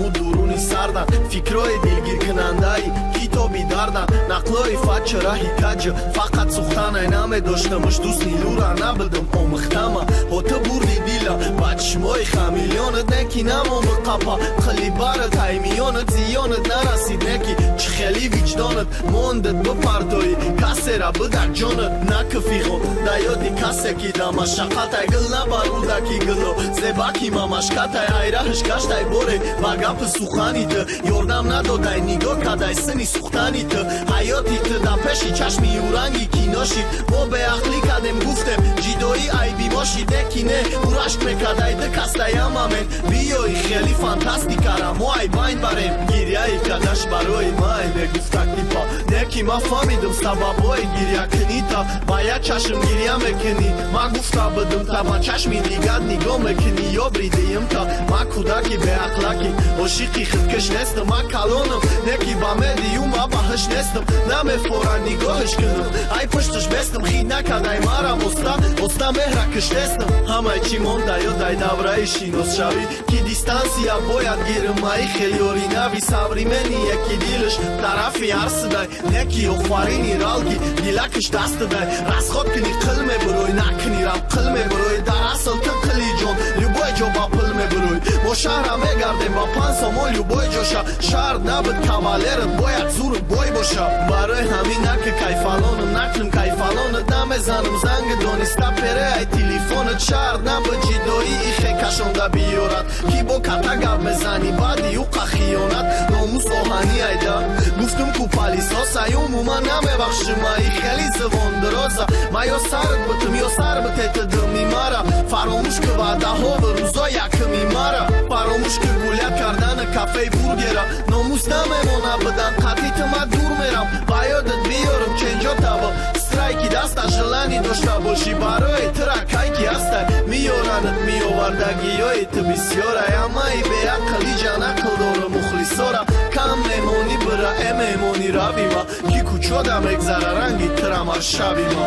Ҳаму дуруни сардан, фикрҳои дилгиркунандаи китоби дардан, нақлҳои фачра ҳикаҷа фақат сухтанай намедоштамаш дӯст нилура набудам омӯхтама. Ҳо ту бурди дила ба чишмои хамелеонат, неки намонду қапа қилибарат аймиёнат, зиёнат нарасид неки чӣ хели виҷдонат мондат бипартоӣ касера бидар ҷонат накифиғо да ёди касе ки да машаққатай гил набарудаки гило зебаки мамашкатай айраҳш гаштай боре ба гапи сухани ту ёрдам надодай нигоҳ кадай сини сухтани ту ҳаёти ту да пеши чашми ӯранги кино шид. Мо беақлӣ кардем гуфтем ҷидоӣ айби мо шид, неки не ӯрашк мекардай ду кастаямамен биёи хеле фантастикара мо ай байн барем. Гиряи кадаш барои май мегуфтак типа, неки ма фаҳмидим сабабҳои гирякунита. Ба як чашм гиря мекунӣ, ма гуфта будум та ба чашми дигар нигоҳ мекунӣ ё бридиимта. Ма кӯдаки беақлаки ошиқи худкиш нестам, ма калонам неки ба медиюм ма баҳиш нестам. Намефора нигоҳиш кунам ай пушташ бестам, хит накардай марам оста оста меҳра киштестам. Ҳамаи чӣ монда ёдай давраи шиносшавӣ ки дистанция бояд гирам ай хелёри нави современие ки дилаш тарафи арсидай, неки офарини ралки дилакиш дастидай. Расход кунӣ қил мебурой, накунӣ рам қил мебурой. Дар асл ту қили ҷон любой ҷо ба пул мебурой. Мо шаҳра мегардем ба 5 сомон любой ҷоша, шарт набуд кавалерат бояд зурут бой боша. Барои ҳамин наки кайфалонам накунам кайфалонат, намезанам занги дониста пере ай телефонат. Шарт набуд ҷидоӣ ихе кашонда биёрад ки бо ката гап мезанӣ баъди ӯ хиёнат. Номус оҳанӣ айда гуфтум ку пылесос ай умуман намебахшим ай хеле зувондароза. Ма ё сарат бутум ё сар битета дими мара, фаромӯш ки ваъдаҳову рӯзо якми мара, фаромӯш ки гулят кардани кафеи бургера. Номус намемона бидан қатъи ма дур мерам, ба ёдат биёрам ченҷо таба страйки даста желание дошта бошӣ барои тира кайки ҳастай меёранат меовардагиёи ту бисёрай. Амаи беақли ҷан ақл дора мухлисора кам меҳмонӣ бира э меҳмонӣ равима ки кӯчода мегзара ранги тирамар шавима.